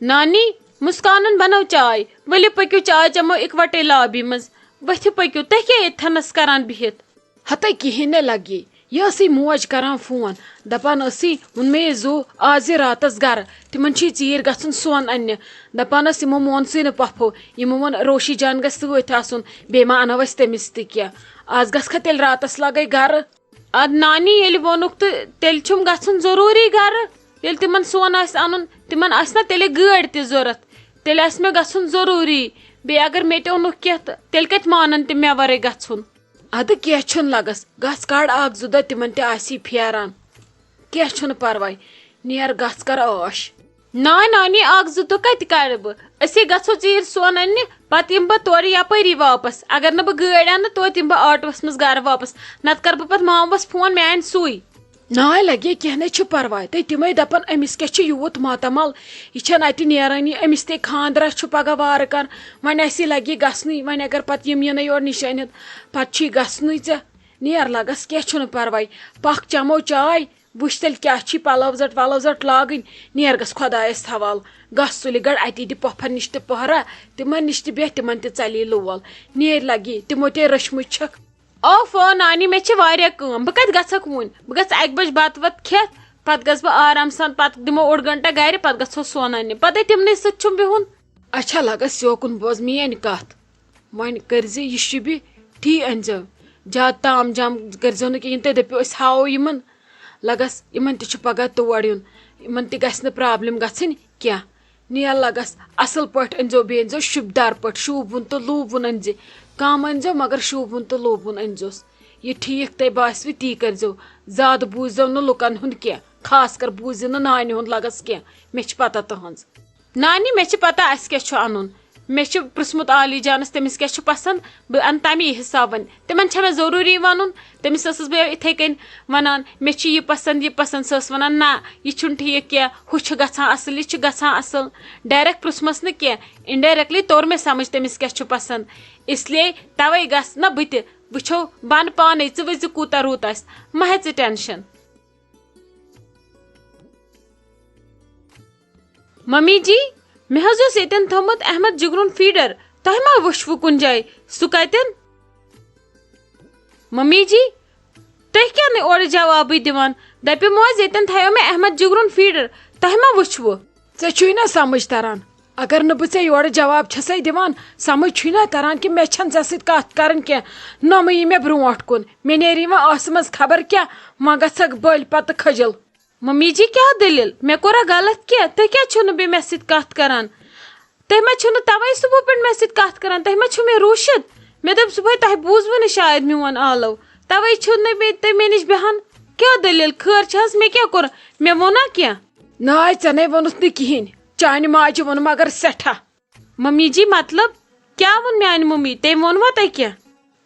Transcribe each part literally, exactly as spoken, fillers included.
نانی، مسکانن بنٲو چاے۔ ؤلِو پٔکِو، چاے چٮ۪مو اِکوٹے لابی منٛز۔ ؤتھِو پٔکِو، تُہۍ کیٛاہ ییٚتھٮ۪نس کران بِہِتھ؟ ہتے کِہیٖنۍ نہٕ لگی۔ یہِ ٲسٕے موج کران فون، دپان ٲسٕے، ووٚن مےٚ یہِ زُو آز یہِ راتس گرٕ، تِمن چھُے ژیٖرۍ گژھُن سۄن اننہِ۔ دپان ٲس، یِمو مونسٕے نہٕ پۄپھو، یِمو ووٚن روشی جان گژھِ سۭتۍ آسُن، بیٚیہِ ما انو أسۍ تٔمِس تہِ کینٛہہ۔ آز گژھکھا تیٚلہِ راتس لگے گرٕ؟ ادٕ نانی، ییٚلہِ ووٚنُکھ تہٕ تیٚلہِ چھُم گژھُن ضروٗری گرٕ۔ ییٚلہِ تِمن سۄن آسہِ انُن، تِمن آسہِ نا تیٚلہِ گٲڑۍ تہِ ضروٗرت، تیٚلہِ آسہِ مےٚ گژھُن ضروٗری۔ بیٚیہِ اگر مےٚ تہِ اوٚنُکھ کینٛہہ تہٕ تیٚلہِ کتہِ مانن تِم مےٚ ورٲے گژھُن؟ ادٕ کینٛہہ چھُنہٕ لگس، گژھ کڑ اکھ زٕ دۄہ، تِمن تہِ آسی پھیران۔ کینٛہہ چھُنہٕ پرواے، نیر گژھ کر عٲش۔ ناے نانی، اکھ زٕ دۄہ کتہِ کڑٕ بہٕ؟ أسے گژھو ژیٖرۍ سۄن اننہِ، پتہٕ یِمہٕ بہٕ تورٕ یپٲری واپس۔ اگر نہٕ بہٕ گٲڑۍ انہٕ، توتہِ یِمہٕ بہٕ آٹوس منٛز گرٕ واپس، نتہٕ کرٕ بہٕ پتہٕ مامس فون، مےٚ انہِ سُے۔ ناے لگے، کینٛہہ نے چھُ پرواے۔ تُہۍ تِمے دپان، أمِس کیٛاہ چھُ یوٗت ماتامال؟ یہِ چھَنہٕ اتہِ نیرٲنی، أمِس تے خاندرس چھُ پگاہ وارٕ کر۔ وۄنۍ اسی لگہِ گژھنُے، وۄنۍ اگر پتہٕ یِم یِنَے یور نِشٲنۍ ہٮ۪تھ، پتہٕ چھُے گژھنُے ژےٚ۔ نیر لگس، کینٛہہ چھُنہٕ پرواے۔ پکھ چمو چاے، وٕچھ تیٚلہِ کیٛاہ چھُے پلو زٹ ولو زٹ لاگٕنۍ۔ نیر گژھ خۄدایس حوالہٕ۔ گژھ سُلہِ گڑھ، اتی دِ پۄپھن نِش تہِ پہرا، تِمن نِش تہِ بیٚہہ، تِمن تہِ ژلی لول۔ نیر لگی، تِمو تے رٔچھمٕتۍ چھکھ۔ اوف، او نانی، مےٚ چھِ واریاہ کٲم، بہٕ کتہِ گژھکھ وُنۍ؟ بہٕ گژھٕ اکہِ بجہِ بتہٕ وتہٕ کھٮ۪تھ، پتہٕ گژھٕ بہٕ آرام سان، پتہٕ دِمو اوٚڑ گنٹہ گرِ، پتہٕ گژھو سۄن اننہِ، پتہٕ تِمنٕے سۭتۍ چھُم بِہُن۔ اچھا لگس، یوکُن بوز میٲنۍ کتھ، وۄنۍ کٔرزِ یہِ شِبہِ ٹھی أنزیو، زیادٕ تام جام کٔرزیو نہٕ کِہیٖنۍ، تُہۍ دٔپِو أسۍ ہاوو یِمن۔ لگس، یِمن تہِ چھُ پگاہ تور یُن، یِمن تہِ گژھِ نہٕ پرابلم گژھٕنۍ کینٛہہ۔ نیر لگس، اصل پٲٹھۍ أنزیو، بیٚیہِ أنزیو شِبدار پٲٹھۍ، شوٗبوُن تہٕ لوٗبوُن أنزِ، کم أنزیو مگر شوٗبوُن تہٕ لوٗبوُن أنزیوس۔ یہِ ٹھیٖک تۄہہِ باسوٕ تی کٔرزیو، زیادٕ بوٗزیو نہٕ لُکن ہُنٛد کینٛہہ، خاص کر بوٗزِ نہٕ نانہِ ہُنٛد لگس کینٛہہ، مےٚ چھِ پتہ تُہنٛز۔ نانی، مےٚ چھِ پتہ اَسہِ کیٛاہ چھُ اَنُن۔ مےٚ چھُ پرٛژھمُت عالی جانَس، تٔمِس کیٛاہ چھُ پسنٛد، بہٕ اَنہٕ تَمی حساب وۄنۍ۔ تِمن چھا مےٚ ضروٗری وَنُن؟ تٔمِس ٲسٕس بہٕ یِتھَے کٔنۍ وَنان، "مےٚ چھُ یہِ پسنٛد، یہِ پسنٛد۔" سۄ ٲس وَنان، "نہ، یہِ چھُنہٕ ٹھیٖک کینٛہہ، ہُہ چھُ گژھان اَصٕل، یہِ چھُ گژھان اَصٕل۔" Direct پرٛژھمَس نہٕ کینٛہہ، indirectly توٚر مےٚ سمجھ تٔمِس کیٛاہ چھُ پسنٛد۔ اس لیے توے گژھ نہ بہٕ تہِ، وٕچھو بہٕ اَنہٕ پانَے، ژٕ وٕچھ زِ کوٗتاہ رُت آسہِ، مہ ہےٚ ژٕ tension۔ ممی جی، مےٚ حظ اوس ییٚتٮ۪ن تھوٚمُت احمد جگرُن feeder، تۄہہِ ما وٕچھوٕ کُنہِ جایہِ؟ سُہ کتٮ۪ن؟ ممی جی، تُہۍ کیٛاہ نہٕ اورٕ جوابٕے دِوان؟ دَپیومو حظ ییٚتٮ۪ن تھایو مےٚ احمد جگرُن feeder، تۄہہِ ما وٕچھوٕ؟ ژےٚ چھُے نا سمجھ تران؟ اگر نہٕ بہٕ ژےٚ یورٕ جواب چھسے دِوان، سمجھ چھُے نا تران کہِ مےٚ چھَنہٕ ژےٚ سۭتۍ کتھ کرٕنۍ کینٛہہ، نہ مہٕ یہِ مےٚ برونٛٹھ کُن۔ مےٚ نیرِ یِوان ٲسہٕ منٛز خبر کیٛاہ، ما گژھکھ بٔلۍ پتہٕ کھٔجل۔ ممی جی، کیٛاہ دٔلیٖل؟ مےٚ کوٚرا غلط کینٛہہ؟ تُہۍ کیٛازِ چھِو نہٕ بیٚیہِ مےٚ سۭتۍ کَتھ کَران؟ تُہۍ ما چھِو نہٕ تَوَے صُبحہٕ پٮ۪ٹھ مےٚ سۭتۍ کَتھ کَران؟ تۄہہِ ما چھِو مےٚ روٗشِتھ؟ مےٚ دوٚپ صُبحٲے تۄہہِ بوٗزوٕ نہٕ شاید میون آلو، تَوَے چھِو نہٕ بیٚیہِ تُہۍ مےٚ نِش بیٚہان۔ کیٛاہ دٔلیٖل؟ خٲر چھِ حظ؟ مےٚ کیٛاہ کوٚر؟ مےٚ ووٚنا کینٛہہ؟ ناے، ژےٚ نے ووٚنُتھ نہٕ کِہیٖنۍ۔ چانہِ ماجہِ ووٚن مگر سٮ۪ٹھاہ۔ ممی جی، مطلب کیٛاہ ووٚن میٛانہِ ممی؟ تٔمۍ ووٚنوا تۄہہِ کینٛہہ؟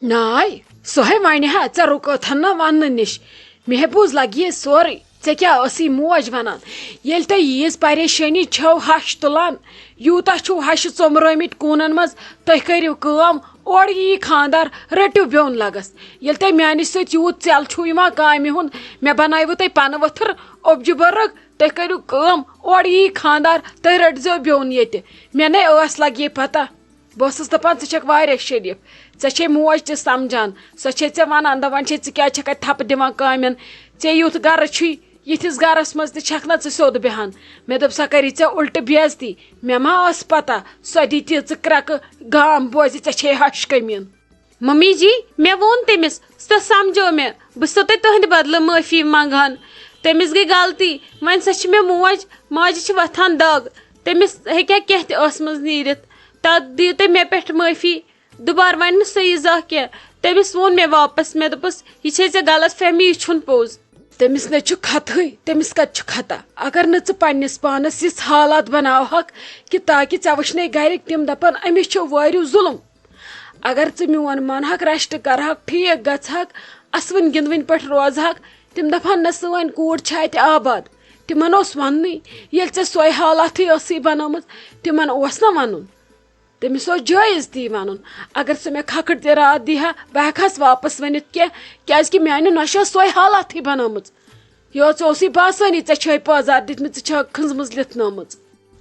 ناے، سۄ ہے وَنہِ ہا، ژےٚ رُکٲتھن نہ وَننہٕ نِش۔ مےٚ ہے بوٗز لگہِ یہِ سورُے۔ ژےٚ کیٛاہ ٲسٕے موج وَنان؟ ییٚلہِ تۄہہِ ییٖژ پریشٲنی چھَو ہَش تُلان، یوٗتاہ چھُو ہَشہِ ژوٚمرٲمٕتۍ کوٗنَن منٛز، تُہۍ کٔرِو کٲم، اورٕ یی خانٛدار، رٔٹِو بیوٚن لَگَس۔ ییٚلہِ تۄہہِ میٛانہِ سۭتۍ یوٗت ژٮ۪ل چھُو یِوان کامہِ ہُنٛد، مےٚ بَنایوٕ تۄہہِ پَنہٕ ؤتھٕر اوٚبجہِ بٔرٕگ، تُہۍ کٔرِو کٲم، اورٕ یی خانٛدار، تُہۍ رٔٹۍزیو بیوٚن ییٚتہِ۔ مےٚ نے ٲس لگہِ پتہ۔ بہٕ ٲسٕس دپان، ژٕ چھکھ واریاہ شریٖف، ژےٚ چھے موج تہِ سمجھان، سۄ چھے ژےٚ ونان، دپان چھے، "ژٕ کیازِ چھکھ اتہِ تھپہٕ دِوان کامٮ۪ن؟ ژےٚ یُتھ گرٕ چھُے، یِتھِس گرس منٛز تہِ چھکھ نہ ژٕ سیوٚد بیہان؟" مےٚ دوٚپ، "سۄ کری ژےٚ الٹہٕ بے عزتی۔ مےٚ ما ٲس پتہ، سۄ دی تیٖژٕ کرٛکہٕ، گام بوزِ، ژےٚ چھے ہش کٔمیٖن۔" ممی جی، مےٚ ووٚن تٔمِس، سۄ سمجھٲو مےٚ، بہٕ چھسو تۄہہِ تُہنٛدِ بدلہٕ معٲفی منٛگان۔ تٔمِس گٔے غلطی، وۄنۍ سۄ چھِ مےٚ موج، ماجہِ چھِ وۄتھان دگ، تٔمِس ہیٚکہِ ہا کینٛہہ تہِ ٲسہٕ منٛز نیٖرِتھ۔ تتھ دِیِو تُہۍ مےٚ پٮ۪ٹھ معٲفی، دُبارٕ ونہِ نہٕ سۄ یہِ زانٛہہ کینٛہہ۔ تٔمِس ووٚن مےٚ واپس، مےٚ دوٚپُس، "یہِ چھے ژےٚ غلط فہمی، یہِ چھُنہٕ پوٚز۔" تٔمِس نے چھُ خطہٕے، تٔمِس کتہِ چھُ خطا؟ اگر نہٕ ژٕ پننِس پانس یِژھ حالات بناوہکھ کہِ تاکہِ ژےٚ وٕچھنے گرِکۍ، تِم دپن، "أمِس چھُ وٲرِو ظُلُم۔" اگر ژٕ میون مانہکھ، ریسٹ کرہکھ، ٹھیٖک گژھہکھ، اسوٕنۍ گِنٛدوٕنۍ پٲٹھۍ روزہکھ، تِم دپہن، "نہ، سٲنۍ کوٗر چھِ اتہِ آباد۔" تِمن اوس وننُے، ییٚلہِ ژےٚ سۄے حالاتھٕے ٲسٕے بنٲومٕژ، تِمن اوس نہ ونُن۔ تٔمِس اوس جٲیز تی ونُن۔ اگر ژٕ مےٚ کھکھٕر تہِ راتھ دیٖہا، بہٕ ہٮ۪کہٕ ہس واپس ؤنِتھ کینٛہہ، کیازِ کہِ میانہِ نۄشہِ ٲس سۄے حالاتھٕے بنٲومٕژ۔ یورٕ ژےٚ اوسُے باسٲنی، ژےٚ چھے پٲزار دِتمٕژ، ژٕ چھکھ کھٔنٛزمٕژ لِتھ نٲومٕژ۔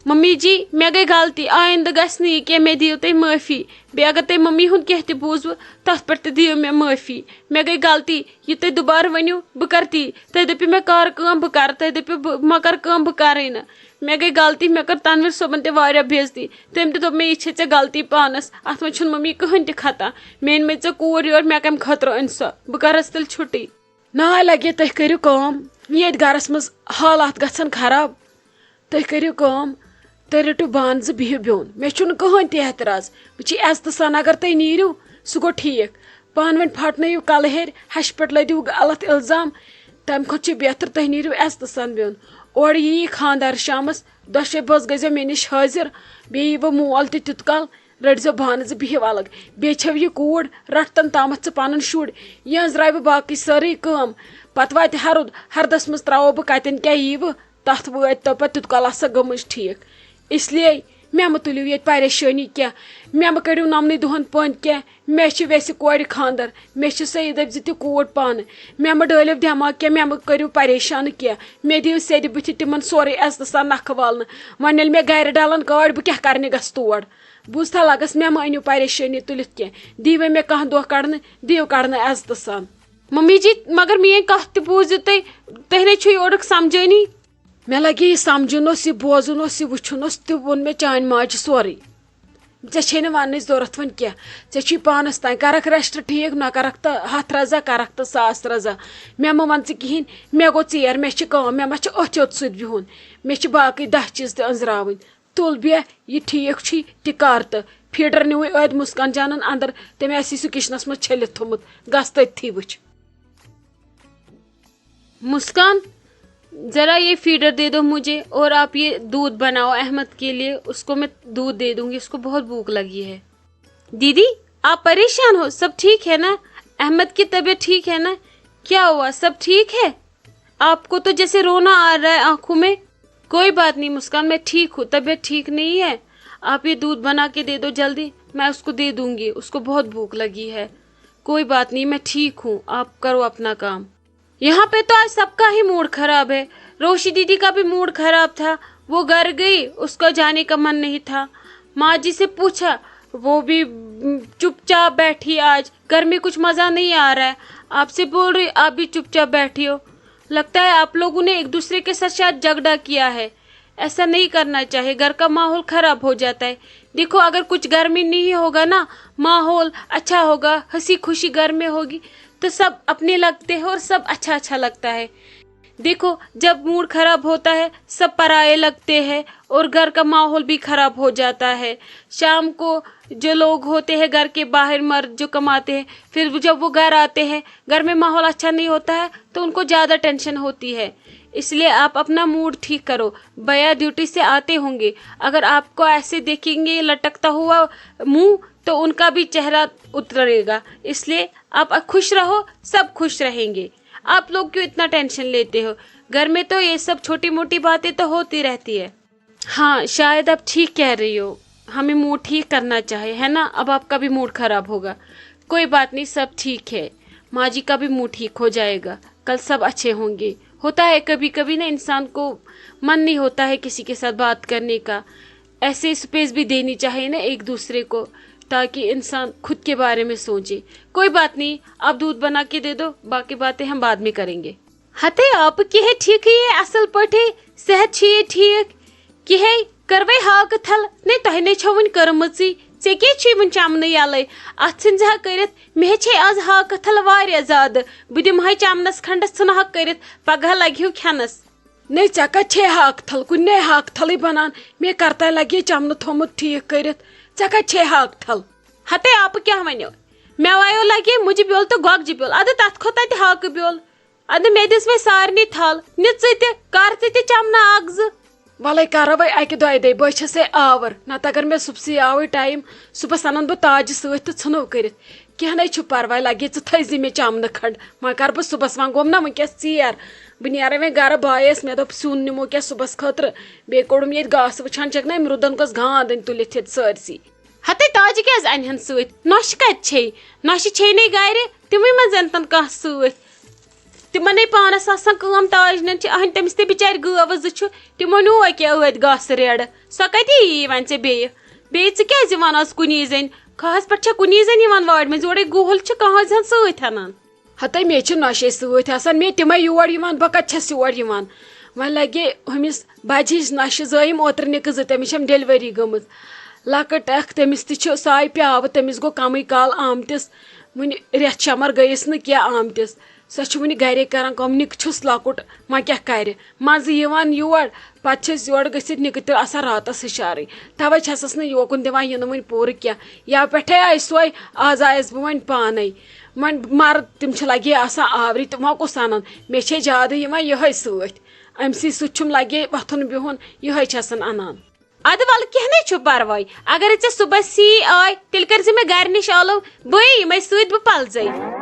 ممی جی، مےٚ گٔے غلطی، آیندٕ گژھِ نہٕ یہِ کینٛہہ، مےٚ دِیِو تُہۍ معٲفی۔ بیٚیہِ اگر تۄہہِ ممی ہُنٛد کینٛہہ تہِ بوٗزوٕ، تَتھ پٮ۪ٹھ تہِ دِیِو مےٚ معٲفی۔ مےٚ گٔے غلطی، یہِ تُہۍ دُبارٕ ؤنِو، بہٕ کَرٕ تی۔ تُہۍ دٔپِو مےٚ کَر کٲم، بہٕ کَرٕ، تُہۍ دٔپِو بہٕ مہ کَرٕ کٲم، بہٕ کَرٕے نہٕ۔ مےٚ گٔے غلطی، مےٚ کٔر تنویر صٲبن تہِ واریاہ بے عزتی۔ تٔمۍ تہِ دوٚپ مےٚ، یہِ چھے ژےٚ غلطی پانَس، اَتھ منٛز چھُنہٕ ممی کٕہٕنۍ تہِ خطا۔ مےٚ أنۍ مٕژ ژےٚ کوٗر یور، مےٚ کَمہِ خٲطرٕ أنۍ سۄ؟ بہٕ کَرَس تیٚلہِ چھُٹی۔ نہ لگے، تُہۍ کٔرِو کٲم، ییٚتہِ گرس منٛز حالات گژھن خراب، تُہۍ کٔرِو کٲم، تُہۍ رٔٹِو بانہٕ زٕ، بِہِو بیوٚن، مےٚ چھُنہٕ کٕہٕنۍ تہِ اعتراض۔ وۄنۍ چھِ عزتہٕ سان، اگر تُہۍ نیٖرِو، سُہ گوٚو ٹھیٖک۔ پانہٕ ؤنۍ پھٹنٲیِو کلہٕ ہیٚرِ، ہشہِ پٮ۪ٹھ لٲدِو غلط الزام، تمہِ کھۄتہٕ چھُ بہتر تُہۍ نیٖرِو عزتہٕ سان بیوٚن۔ اورٕ یِیہِ خانٛدار شامس، دۄشوے بٲژ گٔژھۍزیو مےٚ نِش حٲضِر، بیٚیہِ یی وۄنۍ مول تہِ تیُت کال، رٔٹۍ زیو بانہٕ زٕ، بِہِو الگ۔ بیٚیہِ چھو یہِ کوٗر، رٹھ تن تامتھ ژٕ پنُن شُر، یہِ أنٛزراوِ باقٕے سٲرٕے کٲم۔ پتہٕ واتہِ ہرُد، ہردس منٛز تراوو بہٕ کتٮ۪ن کیٛاہ ییٖوٕ، تتھ وٲتۍ تو پتہٕ تیُت کال آسکھ گٔمٕژ ٹھیٖک۔ اس لیے مےٚ مہٕ تُلِو ییٚتہِ پریشٲنی کینٛہہ، مےٚ مہٕ کٔڑِو نمنٕے دۄہن پٔنٛدۍ کینٛہہ۔ مےٚ چھِ ویسہِ کورِ خانٛدر، مےٚ چھِ سعید دٔپۍ زِ تہِ کوٗر پانہٕ۔ مےٚ مہٕ ڈٲلِو دٮ۪ماغ کینٛہہ، مےٚ مہٕ کٔرِو پریشان کینٛہہ۔ مےٚ دِیِو سیٚدِ بٕتھِ تِمن سورُے عزتہٕ سان نکھٕ والنہٕ۔ وۄنۍ ییٚلہِ مےٚ گرِ ڈلن کٲڑۍ، بہٕ کیٛاہ کرنہِ گژھٕ تور؟ بوٗزتھا لگس، مےٚ مہٕ أنِو پریشٲنی تُلِتھ کینٛہہ۔ دِیِو مےٚ کانٛہہ دۄہ کڑنہٕ، دِیِو کڑنہٕ عزتہٕ سان۔ ممی جی، مگر میٲنۍ کتھ تہِ بوٗزِو تُہۍ، تُہۍ نے چھِو یورُک سمجھٲنی۔ مےٚ لگے یہِ سمجھُن اوس، یہِ بوزُن اوس، یہِ وٕچھُن اوس، تہِ ووٚن مےٚ چانہِ ماجہِ سورُے۔ ژےٚ چھے نہٕ وننٕچ ضروٗرت وۄنۍ کینٛہہ۔ ژےٚ چھُے پانس تام، کرکھ رشتہٕ ٹھیٖک، نہ کرکھ تہٕ ہتھ رزا، کرکھ تہٕ ساس رزا۔ مےٚ مہٕ ون ژٕ کِہینۍ، مےٚ گوٚو ژیر، مےٚ چھِ کٲم، مےٚ ما چھِ أتھۍ یوت سۭتۍ بِہُن۔ مےٚ چھِ باقٕے دہ چیٖز تہِ أنٛزراوٕنۍ۔ تُل بیٚہہ، یہِ ٹھیٖک چھُے، تہِ کر تہٕ۔ فیٖڈر نِوٕے ٲدۍ مُسکان جانن اندر، تٔمۍ آسی سُہ کچنس منٛز چھٔلِتھ تھوٚمُت، گژھ تٔتھی وٕچھ۔ مسکان، ذرا یہ فیڈر دے دو مجھے اور آپ یہ دودھ بناؤ احمد کے لیے، اس کو میں دودھ دے دوں گی، اس کو بہت بھوک لگی ہے۔ دیدی، آپ پریشان ہو؟ سب ٹھیک ہے نا؟ احمد کی طبیعت ٹھیک ہے نا؟ کیا ہوا؟ سب ٹھیک ہے؟ آپ کو تو جیسے رونا آ رہا ہے آنکھوں میں۔ کوئی بات نہیں مسکان، میں ٹھیک ہوں، طبیعت ٹھیک نہیں ہے۔ آپ یہ دودھ بنا کے دے دو جلدی، میں اس کو دے دوں گی، اس کو بہت بھوک لگی ہے۔ کوئی بات نہیں، میں ٹھیک ہوں، آپ کرو اپنا کام۔ यहाँ पे तो आज सबका ही मूड खराब है। रोशी दीदी का भी मूड खराब था, वो घर गई, उसका जाने का मन नहीं था। माँ जी से पूछा, वो भी चुपचाप बैठी। आज घर में कुछ मज़ा नहीं आ रहा है, आपसे बोल रही, आप भी चुपचाप बैठी हो। लगता है आप लोगों ने एक दूसरे के साथ शायद झगड़ा किया है। ऐसा नहीं करना चाहिए, घर का माहौल खराब हो जाता है। देखो, अगर कुछ घर में नहीं होगा ना, माहौल अच्छा होगा, हंसी खुशी घर में होगी, तो सब अपने लगते हैं और सब अच्छा अच्छा लगता है। देखो, जब मूड खराब होता है, सब पराये लगते हैं और घर का माहौल भी खराब हो जाता है। शाम को जो लोग होते हैं घर के बाहर, मर्द जो कमाते हैं, फिर जब वो घर आते हैं, घर में माहौल अच्छा नहीं होता है, तो उनको ज़्यादा टेंशन होती है। इसलिए आप अपना मूड ठीक करो। भैया ड्यूटी से आते होंगे, अगर आपको ऐसे देखेंगे लटकता हुआ मुंह, तो उनका भी चेहरा उतरेगा। इसलिए आप खुश रहो, सब खुश रहेंगे। आप लोग क्यों इतना टेंशन लेते हो? घर में तो ये सब छोटी मोटी बातें तो होती रहती है। हाँ, शायद आप ठीक कह रही हो, हमें मूड ठीक करना चाहिए, है ना? अब आपका भी मूड खराब होगा। कोई बात नहीं, सब ठीक है, माँ जी का भी मूड ठीक हो जाएगा, कल सब अच्छे होंगे। होता है कभी कभी ना, इंसान को मन नहीं होता है किसी के साथ बात करने का। ऐसे स्पेस भी देनी चाहिए ना एक दूसरे को, ताकि इंसान खुद के बारे में सोचे। कोई बात नहीं, आप दूध बना के दे दो, बाकी बातें हम बाद में करेंगे। ہتے آپہٕ، کیٛاہ ہے ٹھیٖکھٕے ہے، اصل پٲٹھۍ ہے، صحت چھُ یے ٹھیٖک؟ کیٛاہ ہے، کٔروَے ہاکہٕ تھل؟ نے، تۄہہِ نے چھو وُنہِ کٔرمٕژٕے۔ ژےٚ کیٛازِ چھُے وُنہِ چمنہٕ یَلَے؟ اَتھ ژھٕنزِ ہا کٔرِتھ، مےٚ ہے چھے آز ہاکہٕ تھل واریاہ زیادٕ۔ بہٕ دِمہٕ ہاے چمنَس کھنٛڈَس، ژھٕنہٕ ہاکھ کٔرِتھ، پگاہ لگہِ ہیوٗ کھٮ۪نَس۔ نے، ژےٚ کتہِ چھے ہاکہٕ تھل؟ کُنہِ نے ہاکہٕ تھلٕے بنان۔ مےٚ کرتانۍ لگہِ چمنہٕ تھوٚمُت ٹھیٖک کٔرِتھ۔ ژےٚ کتہِ چھے ہاکہٕ تھل؟ ہتے آپہٕ، کیٛاہ ونیو؟ مےٚ وایو لگے مُجہِ بیول تہٕ گۄگجہِ بیول۔ ادٕ تتھ کھوٚت تتہِ ہاکہٕ بیول۔ ادٕ مےٚ دِژ وۄنۍ سارنٕے تھل۔ نہِ ژٕ تہِ، کر ژٕ تہِ چمنہٕ اکھ زٕ۔ ولے کرو وۄنۍ اکہِ دۄیہِ دۄہہِ، بہٕ چھسے آور۔ نتہٕ اگر مےٚ صُبسٕے آوٕے ٹایم، صُبحس انن بہٕ تاجہِ سۭتۍ تہٕ ژھٕنو کٔرِتھ۔ کینٛہہ نے چھُ پرواے، لگے ژٕ تھٲیزِ مےٚ چمنہٕ کھنٛڈ۔ وۄنۍ کر بہٕ صُبحس، وۄنۍ گوٚم نا وٕنکیٚس ژیر۔ بہٕ نیرے وۄنۍ گرٕ بایس، مےٚ دوٚپ سیُن نِمو کینٛہہ صُبحس خٲطرٕ۔ بیٚیہِ کوٚڑُم ییٚتہِ گاسہٕ، وٕچھان چھکھ نا أمۍ رُدن کۄس گانٛد أنۍ تُلِتھ ییٚتہِ سٲرسٕے۔ ہتے تاجہِ کیٛازِ انہِ ہن سۭتۍ؟ نۄشہِ کتہِ چھے؟ نۄشہِ چھے نے گرِ، تِمے ما زینتن کانٛہہ سۭتۍ۔ تِمنے پانس آسان کٲم، تاج نٮ۪ن چھِ اہنۍ، تٔمِس تہِ بِچارِ گٲوٕ زٕ چھِ، تِمو نیوٗ أکیٛاہ ٲدۍ گاسہٕ ریڑٕ۔ سۄ کَتہِ یِیہِ وۄنۍ ژےٚ بیٚیہِ؟ بیٚیہِ ژٕ کیٛازِ یِوان آز کُنی زٔنۍ؟ کھہَس پٮ۪ٹھ چھےٚ کُنی زٔنۍ یِوان وارِ منٛز، یورَے گُہُل چھِ کانٛہہ زَن سۭتۍ اَنان۔ ہَتَے مےٚ چھِ نۄشے سۭتۍ آسان، مےٚ تِمے یور یِوان، بہٕ کَتہِ چھَس یور یِوان؟ وۄنۍ لَگے ہُمِس بَجہِ ہِنٛز نۄشہِ زٲیِم اوترٕ نِکہٕ زٕ، تٔمِس چھَم ڈیٚلؤری گٔمٕژ۔ لۄکٕٹ اَکھ، تٔمِس تہِ چھُ سایہِ پیٛاوٕ، تٔمِس گوٚو کَمٕے کال آمتِس، وٕنہِ رٮ۪تھ شَمَر گٔیَس نہٕ کینٛہہ آمتِس۔ سۄ چھِ وٕنہِ گَرے کَران کٲم، نِکہٕ چھُس لۄکُٹ، وۄنۍ کیٛاہ کَرِ؟ منٛزٕ یِوان یور، پَتہٕ چھِ أسۍ یورٕ گٔژھِتھ نِکہٕ تہِ آسان راتَس ہُشارٕے۔ تَوَے چھَسَس نہٕ یوکُن دِوان یِنہٕ وٕنہِ پوٗرٕ کینٛہہ۔ یا پٮ۪ٹھَے آیہِ سۄے، آز آیَس بہٕ وۄنۍ پانَے۔ وۄنۍ مرد تِم چھِ لگے آسان آورِ، تِم ما کُس اَنَن؟ مےٚ چھے زیادٕ یِوان یِہوٚے سۭتۍ۔ أمۍ سٕے سۭتۍ چھُم لگے وۄتھُن بِہُن، یِہوٚے چھَسَن اَنان۔ اَدٕ وَلہٕ کینٛہہ نَے چھُ پَرواے، اگرے ژےٚ صُبحَس یی آے، تیٚلہِ کٔرۍ زِ مےٚ گَرِ نِش آلو، بہٕ یِمَے سۭتۍ، بہٕ پَلزَے۔